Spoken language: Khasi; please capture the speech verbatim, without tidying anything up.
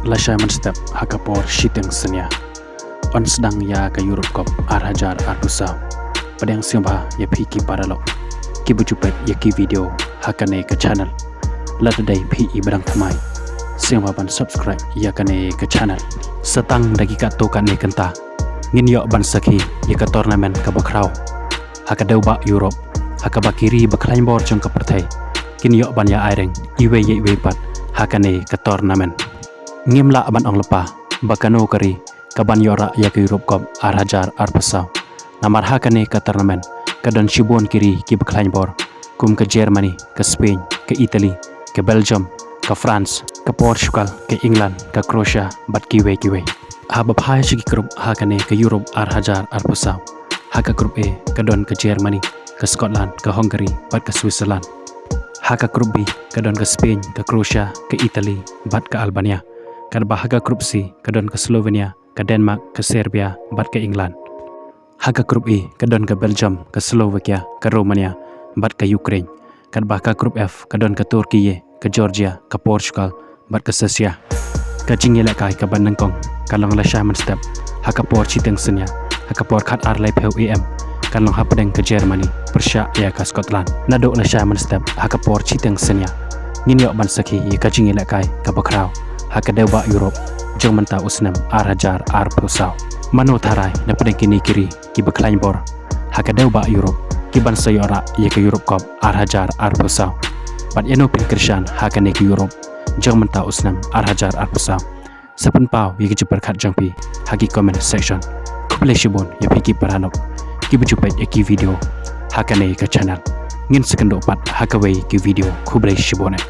lashai mynstep ha ka por shiteng synñia yn sdang ïa ka Europe Cup ar hajar arphew saw. Pdiang sngewbha ïa phi ki paralok kiba ju peit ïa ki video ha kane ka channel. Lada dei phi i ba dang thymmai, sngewbha ban subscribe ïa kane ka channel. Sa tang da ki katto katne kynta ngin ïoh ban sakhi ïa ka tournament kaba khraw ha ka dewbah Europe, ha kaba ki ri ba khlaiñ bor jong ka pyrthei kin ïoh ban ïa aireng iwei ïa iwei pat ha kane ka tournament. Ngim lah ban ong lypa ba kano ka ri kaban ïoh rah ïa ka Europe Cup ar hajar arphew saw, namar ha kane ka tournament ka don shibun ki ri kiba khlaiñ bor, kum ka Germany, ka Spain, ka Italy, ka Belgium, ka France, ka Portugal, ka England, ka Croatia bad kiwei kiwei. Haba phai sha ki group ha kane ka Europe ar hajar arphew saw, ha ka group A ka don ka Germany, ka Scotland, ka Hungary bad ka Switzerland. Ha ka group B ka don ka Spain, ka Croatia, ka Italy bad ka Albania. Katba ha ka group C ka don ka Slovenia, ka Denmark, ka Serbia bad ka England. Ha ka group E ka don ka Belgium, ka Slovakia, ka Romania bad ka Ukraine. Katba ha ka group F ka don ka Turkey, ka Georgia, ka Portugal bad ka Serbia. Ka jingïalehkai kaba nyngkong kan long lashai mynstep ha ka por shiteng synñia, ha ka por khatar laiphew A M kan long hapdeng ka Germany pyrshah ïa ka Scotland. Naduh lashai mynstep ha ka por shiteng synñia ngin ïoh ban sakhi ïa ka jingïalehkai kaba khraw ha ka dewbah Europe jong mynta u snem ar hajar arphew saw. Mano tharai na pdeng kine ki ri kiba khlaiñ bor ha ka dewbah Europe kiban sa ïoh rah ïa ka Europe Cup ar hajar arphew saw? Bad ïano phin kyrshan ha kane ka Europe jong mynta u snem ar hajar arphew saw? Sa pynpaw ïa ki jingpyrkhat jong phi ha ki comment section. Khublei shibun ïa phi ki paralok kiba ju peit ïa ki video ha kane ka channel. Ngin sa kynduh pat ha kawei ki video. Khublei shibun eh.